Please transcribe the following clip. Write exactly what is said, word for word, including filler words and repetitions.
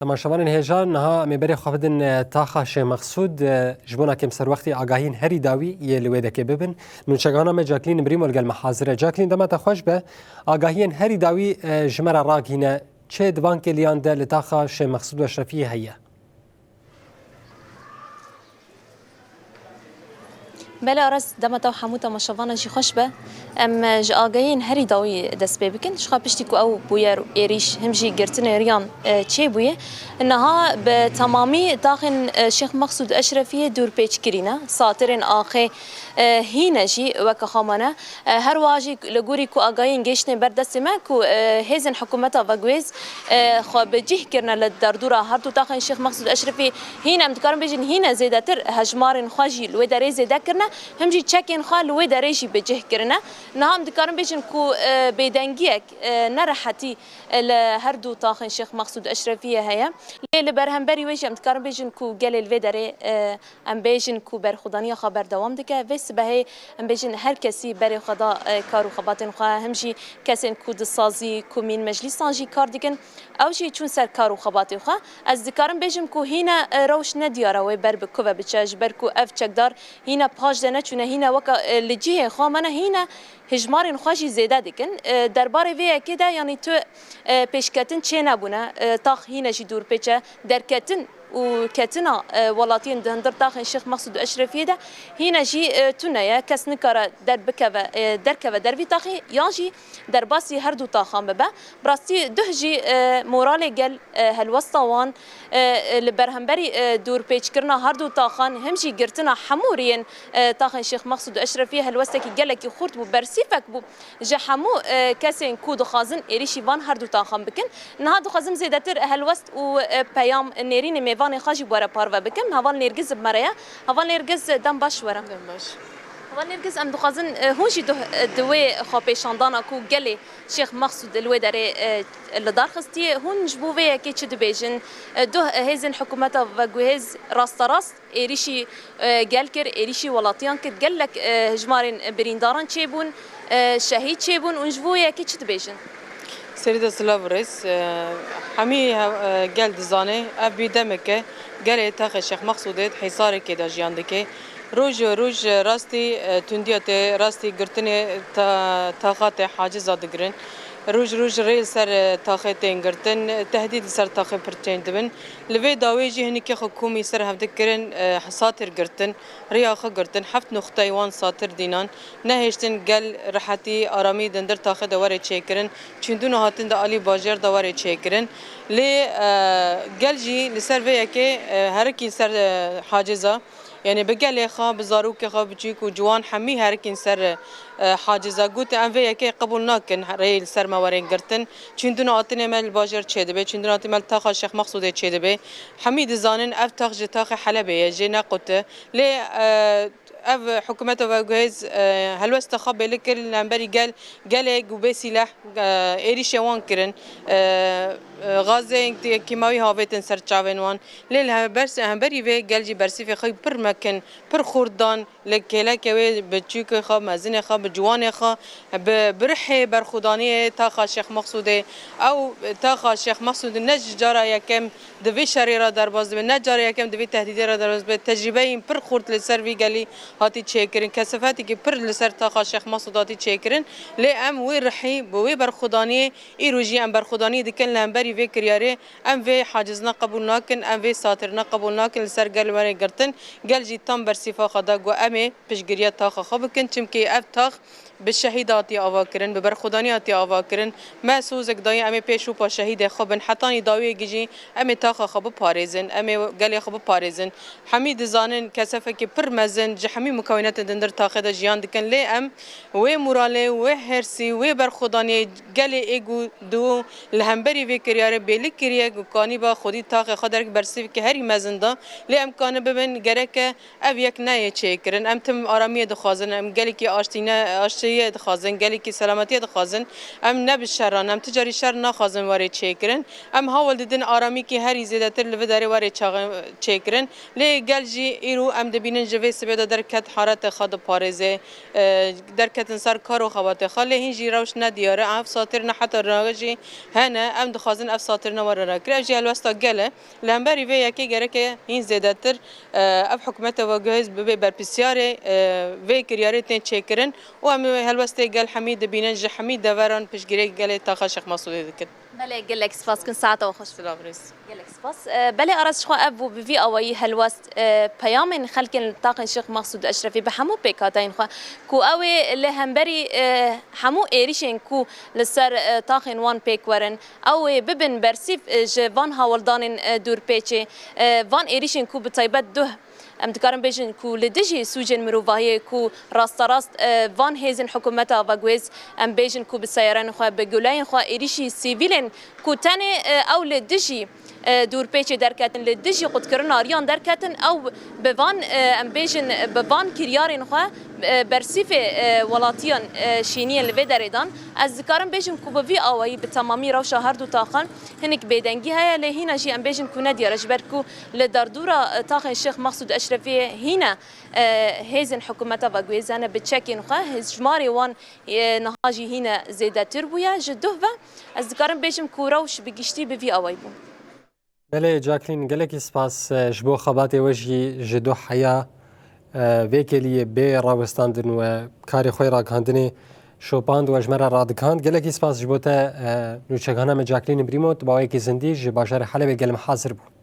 Temaşevanên hêja, niha em ê berê xwe bidin, e, taxa Şêx Mexsûd, e, ji bona kêm serwextî agahiyên herî dawî yê li wê dekê bibin. Nûçegana me Jacqueline Brîmo li gel me hazir e. Jacqueline, dema te xweş be. Agahiyên herî dawî, e, ji me re ragihîne. Çi di van kêliyan de li taxa Şêx Mexsûd û Eşrefiyê heye? Belê Aras, dema te û hemû temaşevanan jî xweş be. Em, e, ji agahiyên herî dawî dest pê bikin. Ji xwe piştî ku ew bûyer û êrîş him jî girtinê riyan, e, çêbûye. Niha bi temamî taxên, e, Şêx Mexsûd Eşrefiyê dûrpêç kirîne. Satirên axê, e, hîne jî weke xwe mane. E, her wiha jî li gorî ku agahiyên gêştine ber destê me ku, e, hêzên hikûmeta veguhêz, e, xwe bi cih kirine li derdora her du taxên Şêx Mexsûd Eşrefî, hîn em dikarin bêjin hîne zêdetir hejmarên xwe jî li wê derê zêde kirine, him jî çekên xwe li wê derê jî bi cih kirine. Niha em dikarin bêjin ku, e, bêdengiyek, e, nerehetî, e, li her du taxên Şêx Mexsûd Eşrefiyê heye. Lê li berhemberî wê jî em dikarin bêjin ku gelê li vê derê, e, em bêjin ku berxwedaniya xwe berdewam dike. Vê sibehê em bêjin her kesî berê xwe da, e, kar û xebatên xwe, him jî kesên ku di sazî, komîn, meclîsan jî kar dikin, ew jî çûn ser kar û xebatê xwe. Ez dikarim bêjim ku hîne, e, rewş nediyar e wê ber bi ku ve biçe, ji ber ku ev çekdar hîne paş de neçûne, hîne weke, e, li cihê xwe mane, hîne hijmarên xwe jî zêde dikin. E, derbarê vê yekê de, yanî tu, e, pêşketin çênebûne, e, tax hîne jî dûrpêç e, derketin û ketina, e, welatiyên di hundir taxên Şêx Mexsûd û Eşrefiyê de hîne jî, e, tune ye. Kes nikare derbikeve, e, derkeve dervî taxê yan jî derbasî her du taxan bibe. Bi rastî duh jî, e, moralê gel, e, helwesta wan, e, e, li berhemberî, e, dûrpêçkirina her du taxan, him jî girtina hemû riyên, e, taxên Şêx Mexsûd û Eşrefiyê helwestekî gelekî xurt bû, bersîfek bû ji hemû, e, kesên ku dixwazin êrîşî van her du taxan bikin. Niha dixwazim zêdetir helwest û, e, peyam nêrînê mêvanê xwe jî were parve bikim. Heval Nêrgiz bi me re ye. Heval Nêrgiz, dem baş were. Dem baş. Heval Nêrgiz, em dixwazin, e, hûn jî di, di wê xwepêşandana ku gelê Şêx Mexsûd li wê derê, e, li dar xistiye, hûn ji bo vê yekê çi dibêjin? E, duh hêzên hikûmeta veguhêz rasterast êrîşî, e, gel kir, êrîşî welatiyan kir, gelek, e, hijmarên birîndaran çêbûn, e, şehîd çêbûn, hûn ji bo yekê çi dibêjin? Serî de silav û rêz, e, hemî he-, e, gel dizane, ev bî demeke gelê taxê Şêx Mexsûdê di hîsarekê de jiyan dike. Roj roj rastî, e, tundiya tê, rastî girtinê ta-, taxa tê, haciza digirin. Roj roj rê li ser, e, taxê tên girtin, tehdîd li ser taxê pir tên dibin. Li vê dawê jî hinikê xwe komî ser hevdî kirin, e, satir girtin, riya xwe girtin, heft nuxteyê wan satir dînan, nehêştin gel rihetî, aramî di hundir taxê de were çêkirin, çûndin û hatin di alî bajêr de were çêkirin. Lê, e, gel jî li ser vê yekê, e, herikî ser, e, haciza, yanî bi gelê xwe, bi zarokê xwe biçûk û ciwan hemî herikîn ser, e, haciza. Gotin, em vê yekê qebûl nakin, rê li ser me werên girtin. Çûndin û hatinê me li bajêr çêdibe, çûndin û hatinê me li taxa Şêx Mexsûdê çêdibe. Hemî dizanin ev tax ji taxê Helebê ye, jê nequte. Lê, e, ev hikûmeta veguhêz, e, helwesta xwe bêli kir li hemberî gel, gelê ku bê sîleh, e, êrîşê wan kirin. E, e, gazeyên kîmawî havêtin ser çavên wan. Lê li hember-, hemberî vê gel jî bersîfê xwe pir mekin, pir xurt dan. Li kêlekê wê bi çûkê xwe, mezinê xwe, bi ciwanê xwe, bi, bi rihê berxwedaniyê taxa Şêx Mexsûdê. Ew taxa Şêx Mexsûdê ne ji cara yekem di vê şerê re derbas dibe, ne cara yekem di vê tehdîdê re derbas dibe. Tecrîbeyên pir xurt li ser vî gelî hatî çêkirin. Kesefetekî pir li ser taxa Şêx Mexsûd hatî çêkirin. Lê em wê rihî, bi wê berxwedaniyê îro jî em berxwedaniyê dikin li hemberî vê kiryarê. Em vê hacizina qebûl nakin, em vê satirina qebûl nakin, li ser gel were girtin. Gel jî tam bersîfa xwe da, got, em ê piştgiriya taxa xwe bikin, çimkî ev tax bi şehîd hatiye ava kirin, bi berxwedanî hatiye ava kirin. Me sozek dayî, em ê pêş û pa şehîdê xwe bin. Hetanî dawiyekî jî em ê taxa xwe biparêzin, em ê gelê xwe biparêzin. Hemî dizanin kesefekî pir mezin ji hemî mukawînetên di hundir taxê de jiyan dikin. Lê em wê moralê, wê hêrsî, wê berxwedaniyê gelê ê ku di li hemberî vê kiryarê bêlik kiriye, ku kanîba xwedî taxê xwe derg bersîvkê herî mezin da. Lê em kanî bibin, gereke ev yek neyê çêkirin. Em tim aramiyê dixwazin, em gelekî aştîne, aştiyê dixwazin, gelekî selametiyê dixwazin. Em ne bi şeran, em ti carî şer naxwazin were çêkirin. Em hawil didin aramîkî herî zêdetir li vê derê were çaxin-, çêkirin. Lê gel jî îro em dibînin ji vê sibê de derket haretê xwe diparêze, e, derketin ser kar û xebatê xwe. Lê hîn jî rewş nediyar e. Ev satir ne heta rage jî hene. Em dixwazin Ev satirina we re rakir, ev jî helwesta gel e. Li hemberî vê yekê gereke hîn zêdetir, e, ev hikûmeta veguhêz bibe berpirsiyarê, e, vê kiryarê tên çêkirin û em ê helwestê gel hemî dibînin, ji hemî deveran piştgirêk gelê taxa Şêx Mesûdê dikin. Belê, gelek spas kin, saeta we xweş. Silav rêz. Gelek spas. E, belê Aras, ji xwe ev bû bi vî awayî helwest, e, peyamên xelkên li taxên Şêx Mesûd Eşrefî bi hemû pêkhateyên xwe ku ew ê li hemberî, e, hemû êrîşên ku li ser, e, taxên wan pêk werin, ew ê bibin bersîv, e, ji van hawldanên, e, dûrpêçê, e, van êrîşên ku bi taybet duh, em dikarin bêjin ku li dijî sûcên mirovahiyê ku rasterast, e, van hêzên hikûmeta veguhêz, em bêjin ku bi seyarên xwe, bi guleyên xwe êrîşî sivîlên ku tenê, e, ew li dijî, e, dûrpêçê derketin, li dijî qutkirina riyan derketin, ew bi van, e, em bêjin, bi van kiryarên xwe, e, bersîfê, e, welatiyan, e, şîniyên li vê derê dan. Ez dikarim bêjim ku bi vî awayî bi temamî rewşa her du taxan hinik bêdengî heye, lê hîna jî em bêjin ku ne diyar e, ji ber ku li derdora, e, taxên Şêx Mexsûd Eşrefiyê hîne, e, hêzên hikûmeta veguhêzane bi çekên xwe, hêzjimarê wan, e, niha jî hîne zêdetir bûye. Ji duh ve ez dikarim bêjim ku rewş bi giştî bi vî awayî bû. Belê Jacqueline, gelekî spas, e, ji bo xebatê we jî ji duh heya, e, vê kêliyê bê rawestandin we karê xwe yê ragihandinê şopand we ji me re radigihand. Gelekî spas ji bo te, e, nûçegihana me Jacqueline Brîmo, tu bi awayekî zindî ji bajarê Helebê gel me hazir bû.